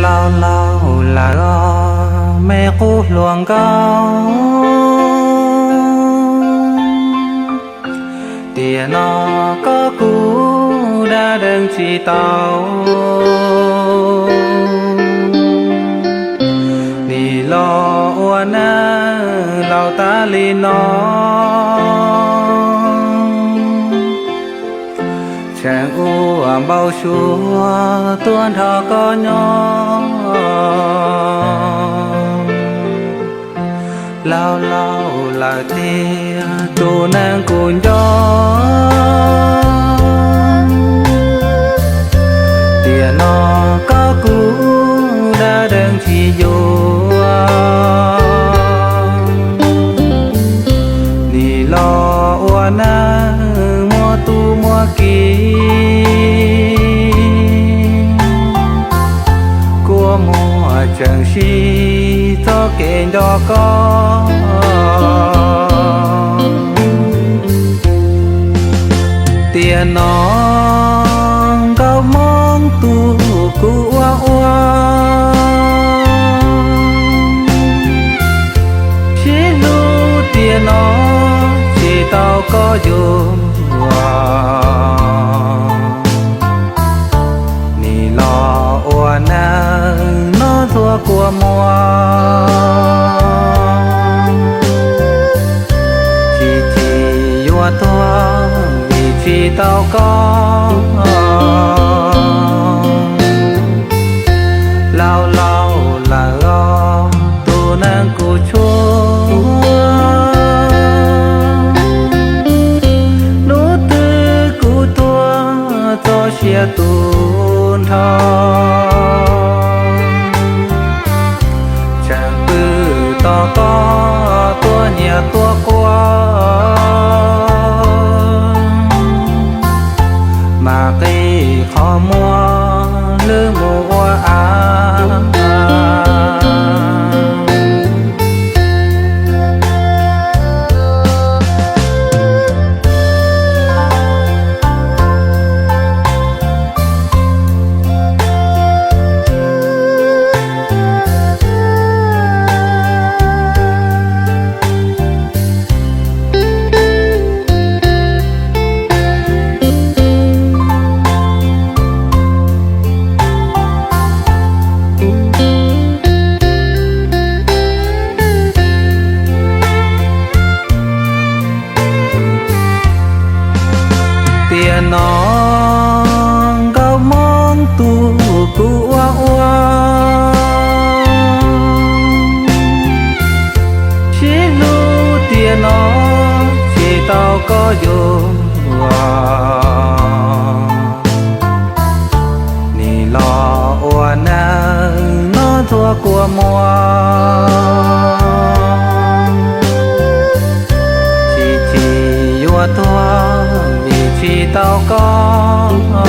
Laus laus lawm os me qub hluas nkauj, tiam no koj kuj dag deev tsis tau. Nim los ua neej laus tas li no, tseem ua npau suav tuaj nrog koj nyob. Laus laus lawm tiag tus neeg kuv nco, tiam no koj kuj dag deev tsis yuav. Nim los ua neej muaj tub muaj ki, kua muag tseem sib txoj kev nco koj. Tiam no nkauj hmoob tus kuv ua ua, sib hlub tiam no tsis tau koj yuav. Nim los ua neej no ntxuag kua muag, chim chim yuav tuag vim tsis tau koj. Laus laus lawm os tus neeg kuv tshuaj, hnub twg kuv tuag txoj sia tu nrho, tseem pw tos koj tuaj nyiam tuaj quaj, mam qi qhov muag lwb mus ua av. Tiam no nkauj hmoob tus kuv ua ua, sib hlub tiam no tsis tau koj yuav. Nim los ua neej no ntxuag kua muag, chim chim yuav tuag vim tsis tau koj.